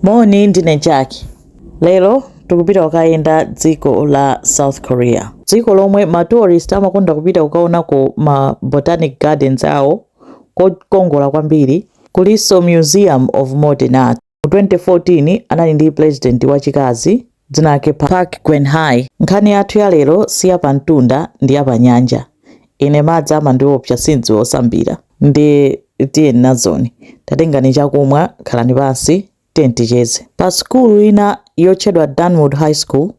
Moni, ndine Jackie. Lero tikupita kukayenda dziko la South Korea, dziko lomwe ma tourist amakonda kupita kukaonako ma botanic gardens awo kokongola kwambiri. Kulinso Museum of Modern Art. Mu 2014 anali ndi president wachikazi dzina lake Park Geun-hye. Nkhani yathu ya lero si yapamtunda, ndi yapanyanja. Ine madzi amandiopsa, sindziwa osambira, ndi tiye nazoni. Tatengani chakumwa, khalani pansi, tiye ticheze. Pa sukulu ina yotchedwa Danwood High School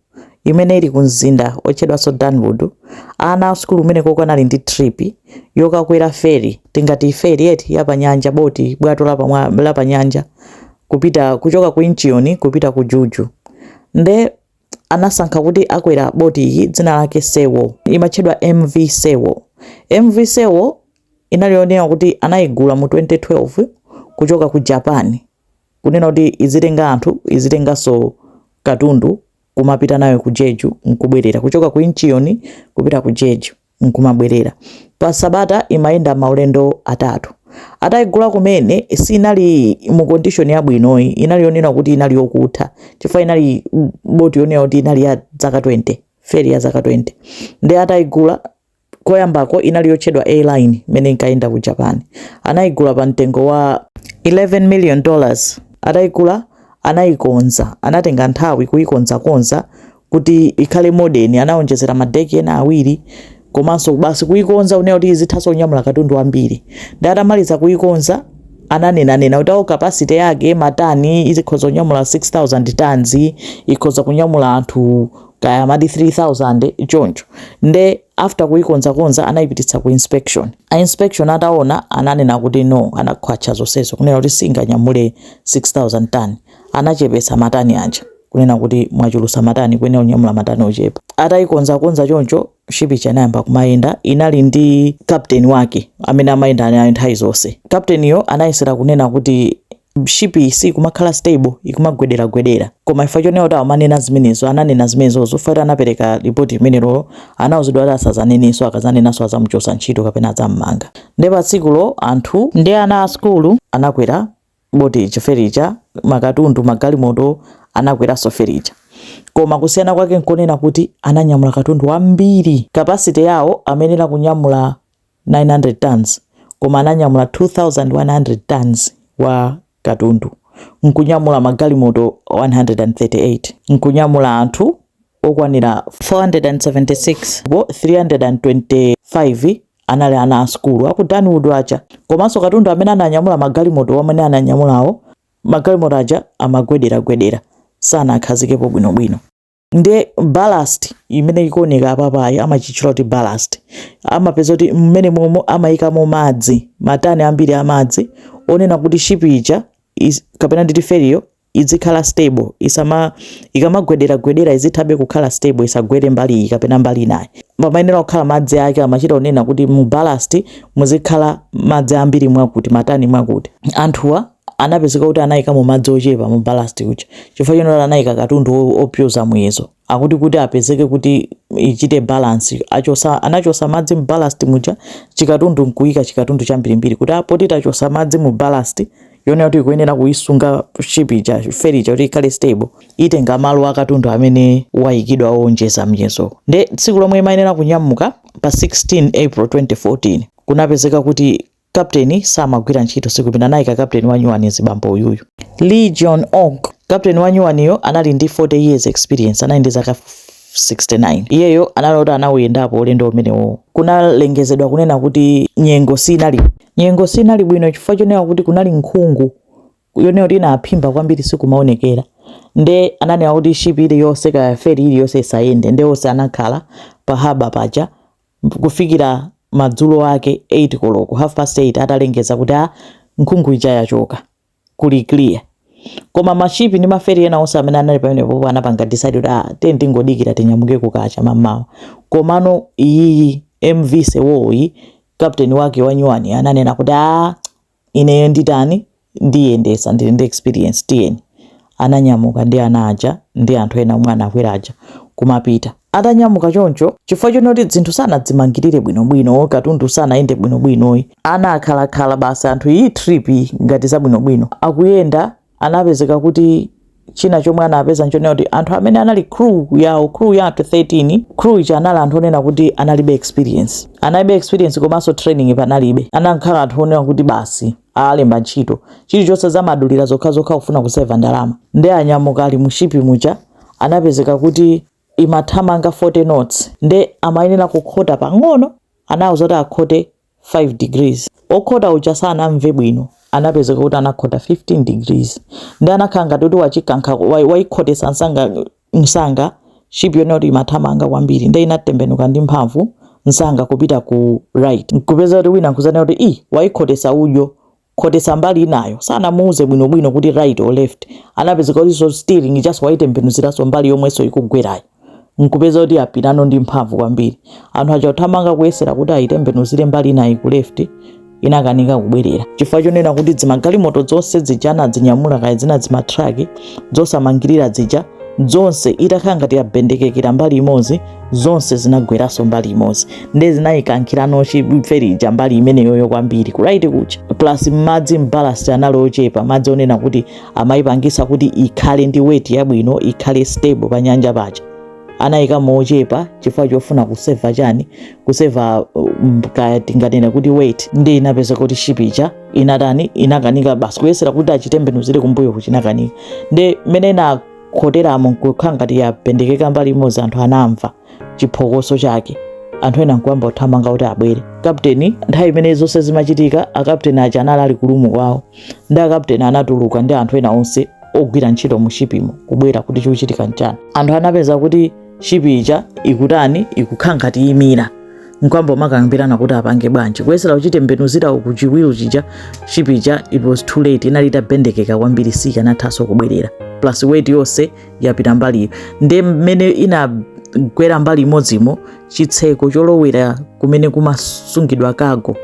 imene ili ku mzinda otchedwanso Danwood, ana a sukulu umeneko anali ndi trip yokakwera ferry, tingati ferry eti, yapanyanja, boti, bwato lapanyanja, kupita kuchoka ku Incheon kupita ku Jeju. Nde anasankha kuti akwera boti iyi dzina lake Sewol, imatchedwa MV Sewol. MV Sewol inali yonena kuti anayigula mu 2012 kuchoka ku Japan, kunena kuti izitenga anthu, izitenganso katundu, kumapita nayo ku Jeju nkubwerera, kuchoka ku Incheon kupita ku Jeju nkumabwerera. Pa sabata imayenda maulendo atatu. Atayigula kumene sinali mu condition yabwinoyi, inali yonena kuti inali yokutha chifukwa inali boti yonena kuti inali ya zaka 20, ferry ya zaka 20. Ndi atayigula koyambako inali yotchedwa A-Line imene inkayenda ku Japan. Anayigula pa mtengo wa $11 million. Atayigula anayikonza, anatenga nthawi kuyikonzakonza kuti ikhale modern. Anawonjezera madeki ena awiri komanso basi kuyikonza kunena kuti izithanso kunyamula katundu ambiri. Ndi atamaliza kuyikonza ananenanena kuti awo capacity yake matani izikhoza kunyamula 6000 tons, ikhoza kunyamula anthu kaya mati 3000 choncho. Nde after kuyikonzakonza anayipititsa ku inspection. A inspection ataona ananena kuti no, anakhwacha zonsezo kunena kuti singanyamule 6000 ton. Anachepetsa matani aja kunena kuti mwachulusa matani, kuyenera kunyamula matani ochepa. Atayikonzakonza choncho, ship ija inayamba kumayenda. Inali ndi captain wake amene amayenda nayo nthawi zonse. Captain anayesera kunena kuti ship sikumakhala stable, ikumagwederagwedera, koma ifa chonena kuti amanena zimenezo, ananena zimenezozo fati anapereka ripoti imenelo, anawuzidwa kuti asazanenenso, akazanenanso azamuchosa ntchito kapena azammanga. Ndi pa tsikulo anthu ndi ana a skulu anakwera boti ija, ferry ija, makatundu, magalimoto anakweranso ferry ija, koma kusiyana kwake nkonena kuti ananyamula katundu wambiri. Capacity yawo amenera kunyamula 900 tons, koma ananyamula 2100 tons wa katundu, nkunyamula magalimoto 138, nkunyamula anthu okwanira 476, po 325 anali ana a skulu aku Danwood aja. Komanso katundu amene ananyamula, magalimoto amene ananyamulawo, magalimoto aja amagwederagwedera, sanakhazikepo bwinobwino. Nde ballast imene ikuoneka apapayi amachitchula kuti ballast, amapeza kuti mmene momo amayikamo madzi, matani ambiri amadzi, onena kuti ship ija kapena nditi ferryyo izikhala stable, isama ikamagwederagwedera izithabe kukhala stable, isagwere mbali iyi kapena mbali inayi. Pamayenera kukhala madzi ake, amachita onena kuti mu ballast muzikhala madzi ambiri mwakuti, matani mwakuti. Anthuwa anapezeka kuti anayikamo madzi ochepa mu ballast uja chifukwa chonena anayika katundu opyoza muyezo. Akuti kuti apezeke kuti ichite balance, achosa, anachosa madzi mu ballast muja, chikatundu nkuyika chikatundu chambirimbiri, kuti apo titachosa madzi mu ballast yonena kuti ikuyenera kuyisunga ship ija, ferry ija, kuti ikhale stable, itenga malo akatundu amene wayikidwa owonjeza myezo. Nde tsiku lomwe imayenera kunyamuka pa 16 April 2014, kunapezeka kuti captain samagwira ntchito tsiku limene. Anayika captain wa nyuwani, zibambo uyuyu Lee John Ong. Captain wa nyuwaniyo anali ndi 40 years experience, anali ndi zaka 69. Iyeyo anali kuti anawuyendapo ulendo umenewo. Kunalengezedwa kunena kuti nyengo sinali bwino chifukwa chonena kuti kunali nkhungu yonena kuti inaphimba kwambiri, sikumaonekera. Nde ananena kuti ship iliyonse kaya ferry iliyonse isayende. Nde onse anakhala pa harbour paja kufikira madzulo ake 8 koloko, half past 8, atalengeza kuti a nkhungu ija yachoka, kuli clear. Koma mashipi ndi maferry ena onse amene anali pamenepo anapanga decide kuti ah, tiye tingodikira, tinyamuke kukacha mammawa. Komano iyiyi MV Sewol, captain wake wa nyuwani ananena kuti ah, ineyo nditani, ndiyendesa, ndili ndi experience, tiyeni. Ananyamuka ndi ana aja ndi anthu ena omwe anakwera aja kumapita. Atanyamuka choncho, chifukwa chonoti zinthu sanadzimangirire bwinobwino, katundu sanayende bwinobwinoyi, ana akhalakhala basi anthu iyi trip ngati zabwinobwino akuyenda. Anapezeka kuti china chomwe anapeza nchonena kuti anthu amene anali crew yawo, crew ya anthu 13, crew ija anali anthu onena kuti analibe experience, analibe experience komanso training panalibe. Anakhala anthu onena kuti basi alemba ntchito, chilichonse zamadulira zokhazokha kufuna kuseva ndalama. Ndi anyamuka ali mu ship muja, anapezeka kuti imathamanga 40 knots, nde amayenera kukhota pang'ono. Anawuza kuti akhote 5 degrees. Okhota uja sanamve bwino, anapezeka kuti anakhota 15 degrees, ndi anakhala ngati kuti wachikankha, wayikhotesa msanga msanga ship yonena kuti imathamanga kwambiri. Ndi inatembenuka ndi mphamvu msanga kupita ku right, nkupeza kuti wina nkuzanena kuti i wayikhotesa udyo, khotesa mbali inayo. Sanamuuze bwinobwino kuti right or left. Anapezeka kuti so steering just wayitembenuziranso mbali yomwenso ikugwerayo, nkupeza kuti apitano ndi mphamvu kwambiri. Anthu aja kuthamanga kuyesera kuti ayitembenuzire mbali inayi ku left, inakanika kubwerera chifukwa chonena kuti zimagalimoto zonse zija anadzinyamula, kaya zina zimatraki zosamangirira zija, zonse itakhala ngati yabendekekera mbali imodzi, zonse zinagweranso mbali imodzi, ndi zinayikankhirano ferry ija mbali imeneyoyo kwambiri ku right kuja. Plus madzi m'ballast anali ochepa, madzi onena kuti amayipangisa kuti ikhale ndi weight yabwino, ikhale stable pa nyanja paja, anayikamo ochepa chifukwa chofuna kuseva chani, kuseva kaya tinganene kuti weight. Ndi inapeza kuti ship ija inatani? Inakanika basi kuyesera kuti achitembenuzire kumbuyo, kuchinakanika. Ndi mmene inakhoteramo nkukhala ngati yapendekeka mbali imodzi, anthu anamva chiphokoso chake, anthu ena nkuyamba kuthamanga kuti abwere. Kapteni, nthawi imene zonse zimachitika, akapteni aja anali ali ku room kwawo, ndi akapteni anatuluka ndi anthu ena onse ogwira ntchito mu shipimo kubwera kuti chikuchitika nchani. Anthu anapeza kuti ship ija ikutani? Ikukhala ngati imira. Nkwamba makambirana kuti apange bwanji, kuyesera kuchitembenuzira uku chi wheel chija, ship ija, it was too late, inali itabendekeka kwambiri, sikanathanso kubwerera, plus weight yonse yapita mbaliyo. Ndi mmene inagwera mbali imodzimo, chitseko cholowera kumene kumasungidwa cargo,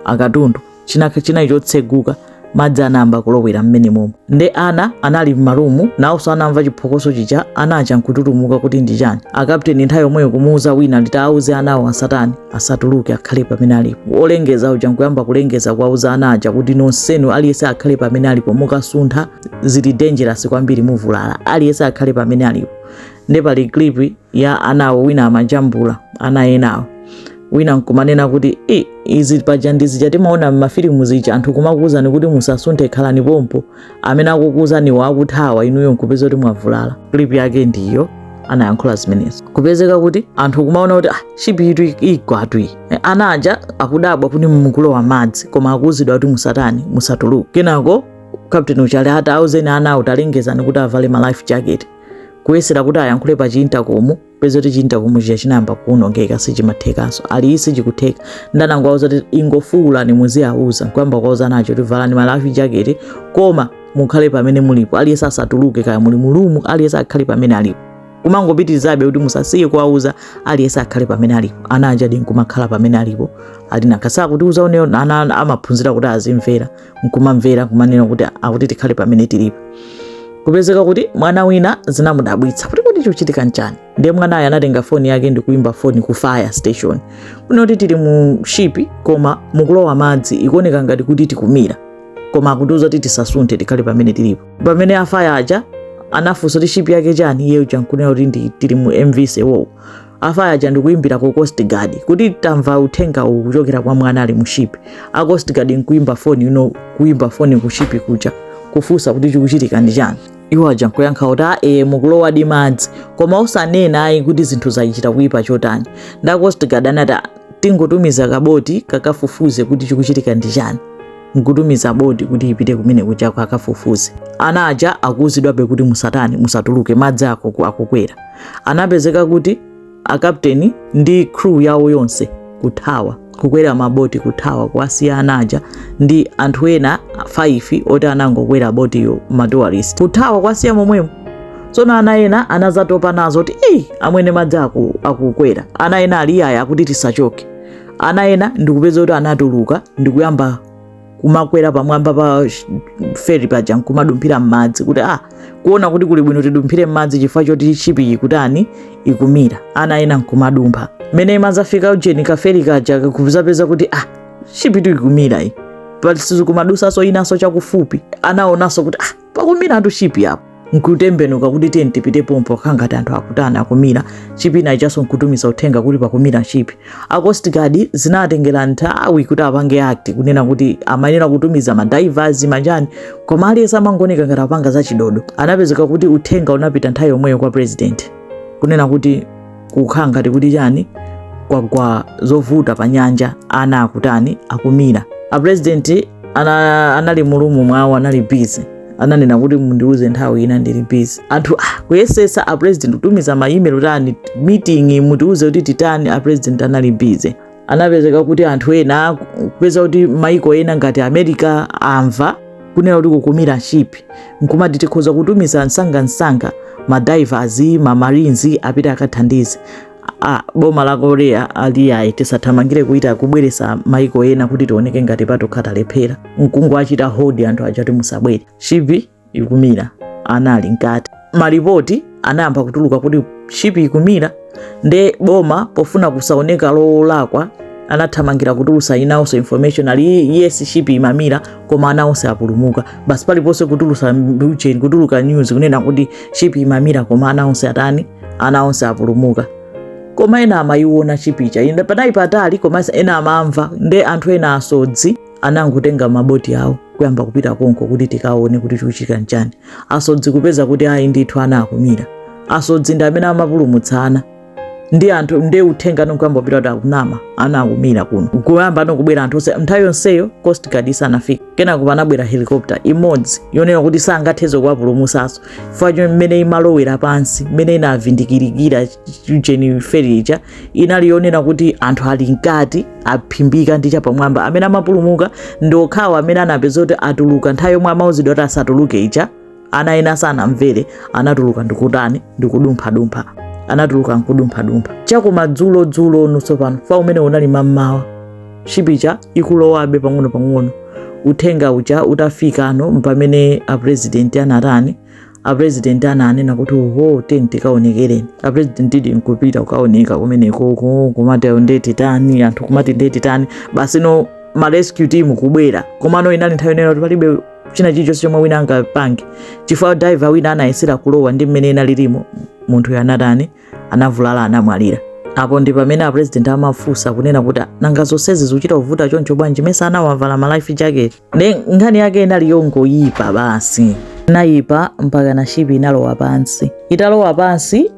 akatundu, chinali chotseguka, madzi anayamba kulowera mmene momwe. Ndi ana anali m'ma room, nawonso anamva chiphokoso chija, ana aja nkututumuka kuti ndi chani. Akapteni nthawi yomweyo kumuuza wina nditi auze anawo asatani, asatuluke, akhale pamene alipo. Olengeza uja nkuyamba kulengeza, kuwauza ana aja kuti nonsenu, aliyense akhale pamene alipo, mukasuntha zili dangerous kwambiri, muvulala, aliyense akhale pamene alipo. Ndi pali clip ya anawo, wina amajambula ana enawo, wina nkumanena kuti e, izi paja ndizija timaona mmafilimu zija, anthu kumakuwuzani kuti musasunthe, khalani pompo, amene akukuwuzaniwo akuthawa, inuyo nkupeza kuti mwavulala. Clip yake ndiyo anayankhula zimenezo. Kupezeka kuti anthu kumaona kuti ah, ship itu igwatu iyi. Ana aja akudabwa kuti mukulowa madzi, koma akuwuzidwa kuti musatani, musatuluke. Kenako captain uchali ati auzeni ana, talengezani kuti avale ma life jacket. Kuyesera kuti ayankhule pa chi intercom, peza kuti chi intercom chija chinayamba kuwonongeka, sichimathekanso, ali sichikutheka. Ndanangowauza kuti ingofuwulani, muziyauza. Nkuyamba kuwauza nacho kuti valani ma life jacket, koma mukhale pamene mulipo, aliyense asatuluke, kaya muli mu room, aliyense akhale pamene alipo. Kumangopitirizabe kuti musasiye kuwauza, aliyense akhale pamene alipo. Ana aja nkumakhala pamene alipo, ali nakasa kutiuza uneyo. Ana amaphunzira kuti azimvera, nkumamvera, kumanena kuti akuti tikhale pamene tilipo. Kupezeka kuti mwana wina zinamudabwitsa kuti chikuchitika nchani. Ndiye mwanayo anatenga foni yake ndikuimba foni ku fire station kuno kuti tili mu ship koma mukulowa madzi, ikuoneka ngati kuti tikumira, koma akutiuza kuti tisasunthe, tikhale pamene tilipo. Pamene a fire aja anafunsa kuti ship yake chani, iye uja nkunena kuti ndi tili mu MV Sewol. A fire aja ndikuimbira ku Coast Guard kuti tamva uthenga uwu kuchokera kwa mwana ali mu ship. A Coast Guard nkuimba foni ino, kuimba foni ku ship kuja kufunsa kuti chikuchitika ndi chani. Iwo aja nkuyankha kuti a e, mukulowa di madzi, koma osanena ayi kuti zinthu zayichita kuyipa chotani. Nda Coast Guard anati, "Ah, tingotumiza kaboti kakafufuze kuti chikuchitika ndi chani." Nkutumiza boti kuti ipite kumene kuchako akafufuze. Ana aja akuwuzidwabe kuti musatani, musatuluke, madzi akukwera. Anapezeka kuti akapteni ndi crew yawo yonse kuthawa, kukwera maboti kuthawa, kuwasiya ana aja ndi anthu ena 5 oti anangokwera botiyo, ma tourist, kuthawa kwasiya momwemo. Tsono ana ena anazatopa nazo kuti eyi, amwene, madzi akukwera. Ana ena ali aya akuti tisachoke. Ana ena ndikupeza kuti anatuluka ndikuyamba kumakwera pamwamba pa ferry paja nkumadumphira m'madzi, kuti ah, kuona kuti kuli bwino tidumphire m'madzi chifukwa choti ship ikutani? Ikumira. Ana ena nkumadumpha. Mmene imazafika ujeni ka ferry kaja, kuzapeza kuti ah, ship itu ikumira iyi, pasikumadusaso inanso chakufupi. Anaonanso kuti ah, Pakumiratu ship apo. Nkutembenuka kuti tiye tipite pompo, khangati anthu akutani, akumira. Ship ina ichanso nkutumiza uthenga kuti pakumira ship. A Coast Guard zinatengera nthawi kuti apange act, kunena kuti amayenera kutumiza ma divers manjani, koma aliyense amangooneka ngati apanga zachidodo. Anapezeka kuti uthenga unapita nthawi yomweyo kwa president, kunena kuti kukhala ngati kuti chani, kwagwa zovuta pa nyanja, ana akutani, akumira. A president anali mu room mwawo, anali busy. Ananena kuti, "Mundiuze nthawi ina, ndili busy." Anthu kuyesesa a president kutumiza ma email, tani meeting, mutiuze kuti titani. A president anali busy. Anapezeka kuti anthu ena, kupeza kuti maiko ena ngati America amva kunena kuti kukumira ship, nkumati tikhoza kutumiza msangamsanga ma divers, ma marines apite akathandize. Boma la Korea ali, "Ayi, tisathamangire kuita kubweresa maiko ena kuti tioneke ngati patokha talephera." Mkungu achita hold anthu aja kuti musabwere, ship ikumira, ana ali mkati. Malipoti anayamba kutuluka kuti ship ikumira. Nde boma pofuna kusaoneka lolakwa anathamangira kutulusa inawonso information ali, "Yes, ship imamira, koma ana onse apulumuka." Basi, paliponse kutulusa ucheni, kutuluka news kunena kuti ship imamira, koma ana onse atani, ana onse apulumuka. Koma ena amayiona ship ija ine panali patali, koma ena amamva. Nde anthu ena asodzi anangotenga maboti awo kuyamba kupita konko kuti tikaone kuti chikuchitika nchani. Asodzi kupeza kuti ayi ndithu, ana akumira. Asodzi ndi amene amapulumutsa ana ndi anthu. Nde uthenga nokuyamba kupita kuti akunama, ana akumira kuno. Kuyamba nokubwera anthu onse. Nthawi yonseyo Coast Guard isanafike. Kenako panabwera helicopter imodzi yonena kuti sangathenso kuwapulumutsanso chifukwa mmene imalowera pansi, mmene inavindikirikira cheni ferry ija, inali yonena kuti anthu ali mkati aphimbika ndi chapamwamba. Amene amapulumuka ndi okhawo amene anapeza kuti atuluka nthawi yomwe amauzidwa kuti asatuluke ija. Ana ena sanamvere, anatuluka ndikutani, ndikudumphadumpha. Anatuluka nkudumphadumpha chakumadzulo-dzulo nunso pano fa umene unali mammawa, ship ija ikulowabe pang'ono-pang'ono. Uthenga uja utafika ano, pamene a president anatani, a president ananena kuti, "Oho, teni tikaonekereni." A president idi nkupita kukaoneka kumeneko, kumati ndeti tani, anthu kumati ndeti tani. Basi, no ma rescue team kubwera, komano inali nthawi yonena kuti palibe china chilichonse chomwe wina angapange, chifukwa diver wina anayesera kulowa ndi mmene inalilimo, munthu anatani, anavulala, anamwalira. Apo ndi pamene a president amafunsa kunena kuti, "Nanga zonsezi zikuchita kuvuta choncho bwanji? Mesa anawavala ma life jacket?" Ne nkhani yake inali yongoyipa basi, inayipa mpaka na ship inalowa pansi. Italowa pansi,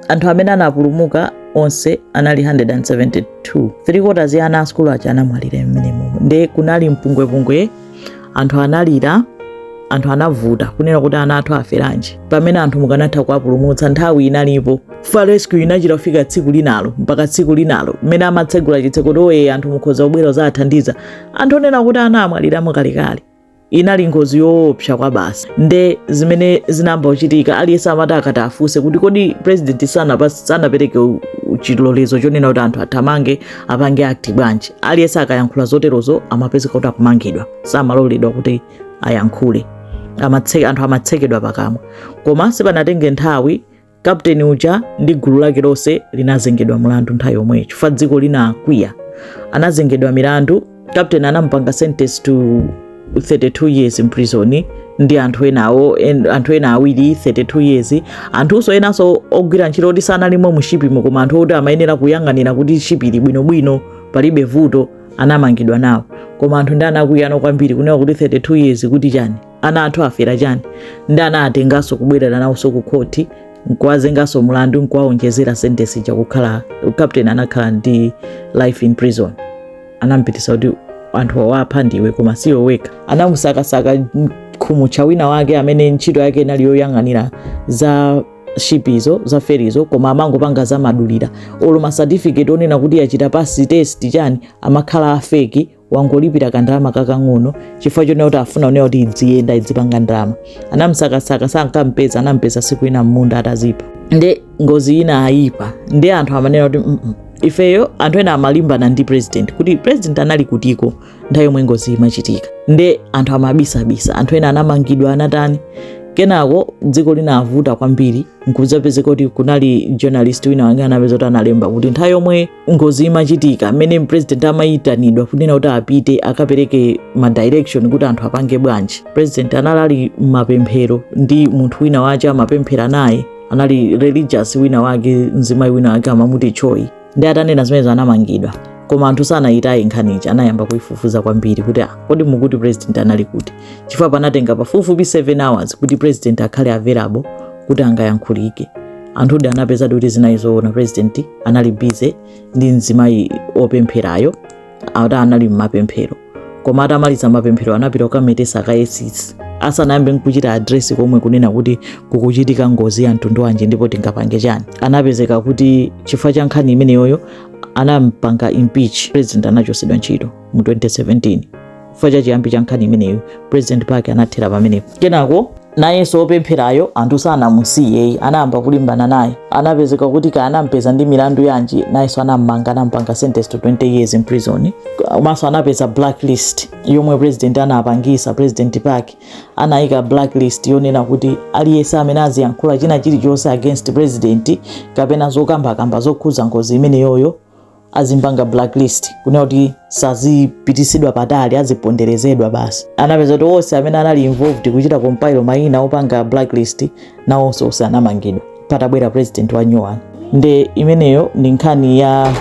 anthu amene anapulumuka onse anali 172. Three quarters ya ana asukulu aja anamwalira mmene momwe. Nde kunali mpungwepungwe, anthu analira, anthu anavuta kunena kuti ana athu aferanji pamene anthu mukanatha kuwapulumutsa, nthawi inalipo. Fa rescue inachita kufika tsiku linalo, mpaka tsiku linalo mmene amatsegula chitseko kuti oye, anthu mukhoza kubwera kuzathandiza, anthu onena kuti ana amwaliramo kalekale. Inali ngozi yoopsa kwa basi. Nde zimene zinayamba kuchitika, aliyense amati akati afunse kuti, "Kodi president sanapereke chilolezo chonena kuti anthu athamange, apange act bwanji?" Aliyense akayankhula zoterozo amapezeka kuti akumangidwa, samaloledwa kuti ayankhule. Anthu amatsekedwa pakamwa. Koma sipanatenge nthawi, kapteni uja ndi gulu lake lonse linazengedwa mlandu nthawi yomweyo, chifukwa dziko linakwiya. Anazengedwa milandu. Captain anampanga sentence to 32 years in prison ndi anthu enawo, anthu ena awiri 32 years. Anthunso enanso ogwira ntchito oti sanalimo mu ship mo, koma anthu oti amayenera kuyang'anira kuti ship ili bwinobwino, palibe vuto, anamangidwa nawo. Koma anthu ndi anakwiyano kwambiri kunena kuti 32 years kuti chani? Ana anthu afera chani? Ndi anatenganso kubwerera nawonso ku khoti nkuwazenganso mlandu, nkuwawonjezera sentence ija kukhala captain anakhala ndi life in prison. Anampitisa kuti anthu awapha ndiwe, koma siwe wekha. Anamusakasaka khumutcha wina wake amene ntchito yake inali yoyang'anira za ship izo, za ferry zo, koma amangopanga za madulira. Olo ma certificate onena kuti yachita pass test chani amakhala a fake, wangolipira kandalama kakang'ono chifukwa chonena kuti afuna onena kuti idziyenda, idzipanga ndalama. Anamsakasaka, sankampeza. Anampeza siku ina mmunda atazipha. Nde ngozi ina ayipa. Nde anthu amanena kuti ifeyo, anthu ena amalimbana ndi president kuti president anali kutiko nthawi yomwe ngozi imachitika. Nde anthu amabisabisa, anthu ena anamangidwa, anatani. Kenako dziko linavuta kwambiri, nkudzapezeka kuti kunali journalist wina wake anapeza kuti analemba kuti nthawi yomwe ngozi imachitika, mmene president amayitanidwa kunena kuti apite akapereke ma direction kuti anthu apange bwanji, president anali ali mmapemphero ndi munthu wina wache amapemphera naye, anali religious wina wake, mzimayi wina wake amamuti Choi. Ndi atanena zimenezo anamangidwa. Koma anthu sanayitaye nkhanichi, anayamba kuifufuza kwambiri kuti, ah, kodi mukuti president anali kuti? Chifukwa panatenga pafupifupi 7 hours kuti president akhale available kuti angayankhulike. Anthudi anapezadi kuti zinali zoona, president anali busy ndi mzimayi opempherayo, ati anali mmapemphero. Koma atamaliza mapemphero anapita kukametesa kaye tsitsi asanayambe nkuchita address komwe kunena kuti kukuchitika ngozi ya mtundu wanji ndipo tingapange chani. Anapezeka kuti chifukwa cha nkhani imeneyoyo anampanga impeach president, anachosedwa ntchito mu 2017 chifukwa cha chiyambi cha nkhani imeneyo. President Park anathera pamenepo. Kenako nayenso opempherayo anthu sanamusiye, anayamba kulimbana naye. Anapezeka kuti ka anampeza ndi milandu yanji, nayenso anammanga, anampanga sentence to 20 years in prison. Komanso anapeza blacklist yomwe president anapangisa. President Park anayika blacklist yonena kuti aliyense amene aziyankhula china chilichonse against president kapena zokambakamba zokhuza ngozi imeneyoyo azimpanga blacklist, kunena kuti sazipitisidwa patali, aziponderezedwa basi. Anapeza kuti onse amene anali involved kuchita compile mayina opanga blacklist nawonso onse anamangidwa patabwera president wa new one. Nde imeneyo ndi nkhani ya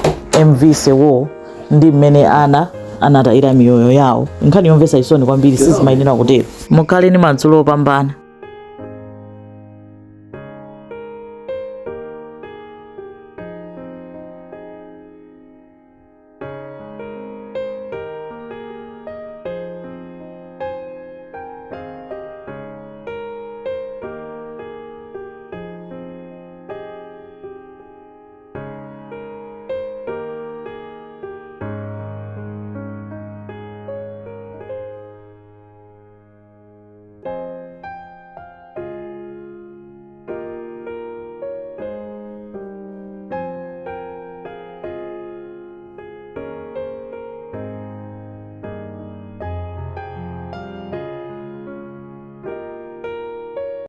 MV Sewol ndi mmene ana anatayira miyoyo yawo, nkhani yomvetsa chisoni kwambiri, sizimayenera kutero. Mukhale ndi madzulo opambana.